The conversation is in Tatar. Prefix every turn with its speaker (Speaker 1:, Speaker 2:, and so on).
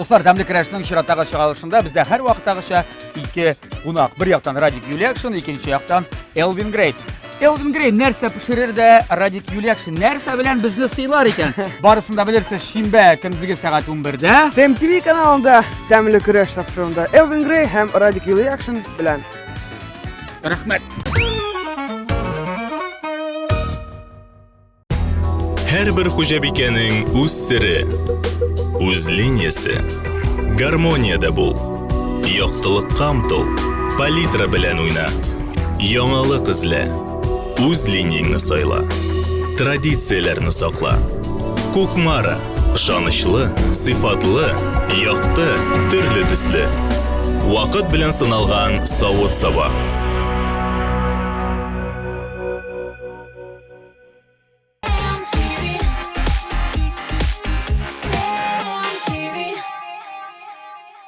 Speaker 1: Дуслар, тәмле көрәшнең чираттагы чыгарылышында бездә һәрвакыттагыча ике кунак. Бер яктан Радик Юлякшин, икенче яктан Элвин Грей. Элвин Грей нәрсә пешерер дә Радик Юлякшин нәрсә белән безне сыйлар икән? Барысын да белерсез шимбә көндезге сәгать 11-дә.
Speaker 2: Тем ТВ каналында Тәмле көрәш тапшыруында Элвин Грей һәм Радик Юлякшин белән.
Speaker 1: Рәхмәт.
Speaker 3: Һәрбер хуҗабикәнең үз сере, үз линиясе. Гармониядә бул. Яктылыкка омтыл. Палитра белән уйна. Яңалык эзлә. Үз линияңне сайла. Традицияләрне сакла. Кукмара. Ышанычлы, сыйфатлы, якты, төрле төсле. Вакыт белән сыналган савыт-саба.